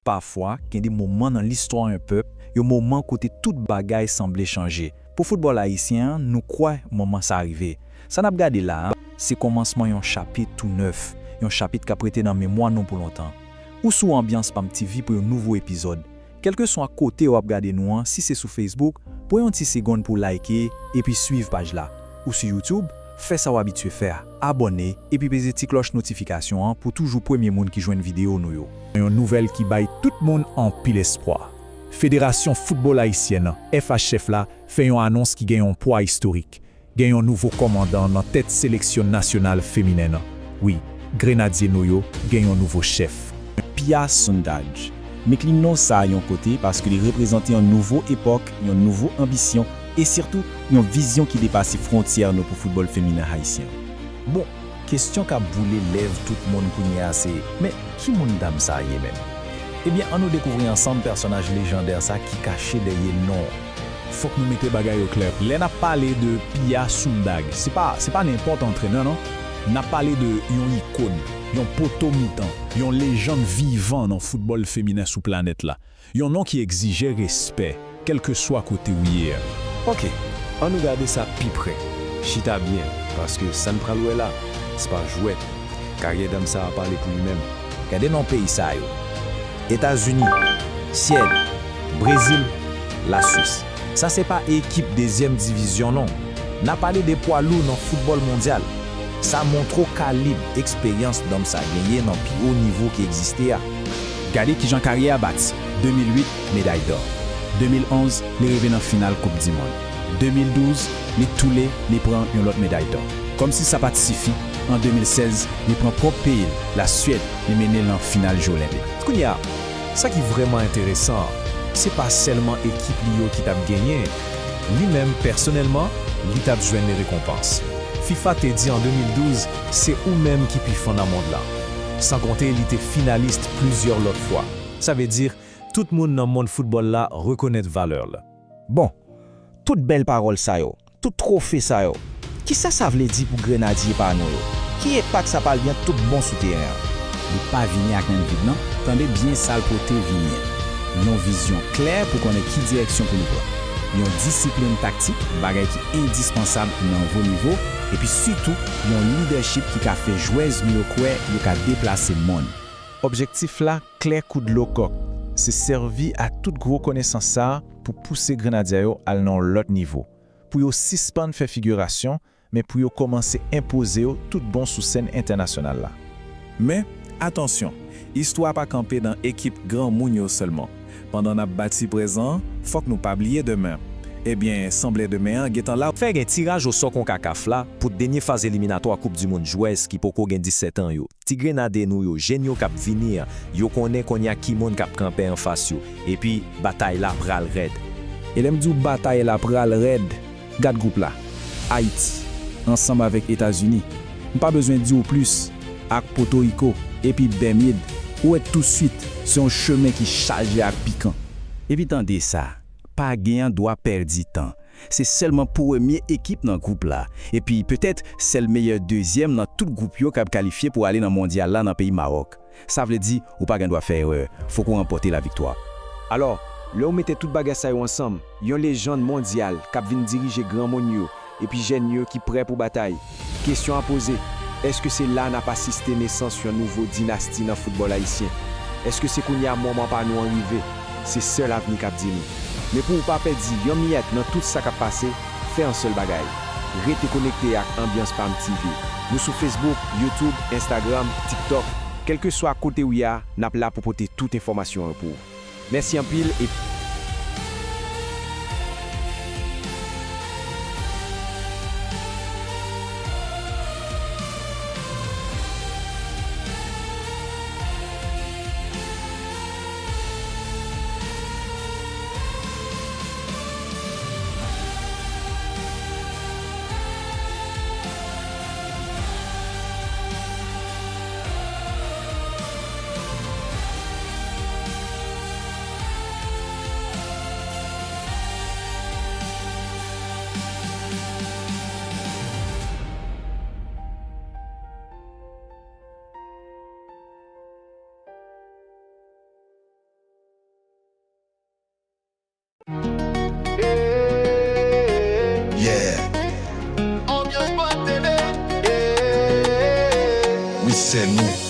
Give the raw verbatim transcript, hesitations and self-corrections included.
Pafwa, gen de moman nan listwa yon pèp, yon moman kote tout bagay sanble chanje. Pou foutbòl ayisyen an, nou kwè moman sa a rive. Sa n ap gade la a, se kòmansman yon chapit tou nèf, yon chapit k ap rete nan memwa nou pou lontan. Ou sou Anbyans Pam T V pou yon nouvo epizòd. Kèlkeswa kote w ap gade nou an, si se sou Facebook, pran yon ti segonn pou w like epi swiv paj la. Ou sou YouTube, fè sa w abitye fè a, abòne epi peze ti klòch notifikasyon an pou toujou premye moun ki jwenn videyo nou yo. Yon nouvèl ki bay tout moun anpil espwa. Federasyon Foutbòl Ayisyèn an, F H F la, fè yon anons ki gen yon pwa istorik. Gen yon nouvo kòmandan nan tèt seleksyon nasyonal feminen an. Wi, Grenadye nou yo gen yon nouvo chèf. Pia Sundhag. M enkli non sa a yon kote paske li reprezante yon nouvo epòk, yon nouvo anbisyon e sitou yon vizyon ki depase fwontyè nou pou foutbòl feminen ayisyen. Bon, kesyon k ap boule lèv tout moun kounye a se, men ki moun dam sa a ye menm? Ebyen, ann nou dekouvri ansanm pèsonaj lejandè sa ki kache dèyè non. Fòk nou mete bagay yo klè. Lè n ap pale de Pia Sundhag, se pa, se pa nenpòt antrenè, non. N ap pale de yon ikòn, yon poto mitan, yon lejann vivan nan foutbòl feminen sou planèt la. Yon non ki egzije respè, kèlkeswa kote w ye a. Oke, ann nou gade sa pi pre. Chita byen, paske sa n pral wè la, se pa jwèt. Karyè dam sa a pale pou li menm. Gade non peyi sa yo: Etazini, Syèd, Brezil, Laswis. Sa se pa ekip dezyèm divizyon non. N ap pale de pwa lou nan foutbòl mondyal. Sa montre w kalib eksperyans dam sa genyen nan pi wo nivo ki egziste a. Gade kijan karyè a bati: de mil uit, meday dò. De mil onz, li rive nan final Koup di monn. De mil douz, li toule, li pran yon lòt meday dò. Kòmsi sa pa t sifi, an de mil sèz, li pran pwòp peyi l, Lasyèd, li mennen l nan final Je Olenpik. Kounye a, sa ki vrèman enteresan an, se pa sèlman ekip li yo ki t ap genyen. Li menm, pèsonèlman, li t ap jwenn rekonpans. fifa te di an de mil douz, se ou menm ki pi fò nan mond lan. San konte, li te finalis plizyè lòt fwa. Sa vle di, tout moun nan mond foutbòl la rekonèt valè l. Bon, tout bèl pawòl sa yo, tout twofe sa yo, kisa sa vle di pou Grenadye pa nou yo? Ki enpak sa pral gen tout bon sou teren an? Li pa vini ak menm vib, non. Tande byen sa l pote vini an. Yon vizyon klè pou konnen ki direksyon pou nou pran. Yon disiplin taktik, bagay ki endispansab nan wo nivo, epi sitou, yon lidèchip ki ka fè jwèz nou yo kwè yo ka deplase monn. Objektif la klè kou dlo kòk, se sèvi ak tout gwo konesans sa a pou pouse Grenadye yo al nan yon lòt nivo, pou yo sispann fè figirasyon, men pou yo kòmanse enpoze yo tout bon sou sèn entènasyonal la. Men, atansyon, istwa pa kanpe nan ekip granmoun yo sèlman. Pandan n ap bati prezan an, fòk nou pa bliye demen. Ebyen, sanble demen an gentan la. Fè gen tiraj osò konkakaf la pou dènye faz eliminatwa Koup di Mond jwèz ki poko gen disèt an yo. Ti Grenadye nou yo, jèn yo k ap vini an, yo konnen kounye a ki moun k ap kanpe anfas yo, epi batay la pral rèd. E lè m di w batay la pral rèd, gad gwoup la: Ayiti, ansanm avèk Etazini, m pa bezwen di w plis, ak Pòtoriko, epi Bèmid, ou wè tousuit, se yon chemen ki chaje ak pikan. Epi tande sa, pa gen dwa pèdi tan. Se sèlman premye ekip nan gwoup la, epi petèt sèl meyè dezyèm nan tout gwoup yo k ap kalifye pou ale nan mondyal la nan peyi Mawòk. Sa vle di, ou pa gen dwa fè erè, fòk ou ranpòte laviktwa. Alò, lè w mete tout bagay sa yo ansanm, yon lejann mondyal k ap vin dirije granmoun yo, epi jèn yo ki prè pou batay. Kesyon a poze, èske se la n ap asiste nesans yon nouvo dinasti nan foutbòl ayisyen? Èske se kounye a moman pa nou an rive? Se sèl avni k ap di nou. Men pou w pa pèdi yon miyèt nan tout sa k ap pase, fè yon sèl bagay: rete konekte ak Anbyans Pam T V. Nou sou Facebook, YouTube, Instagram, TikTok. Kèlkeswa kote w ye a, n ap la pou pote tout enfòmasyon yo pou ou. Mèsi anpil e sè nou.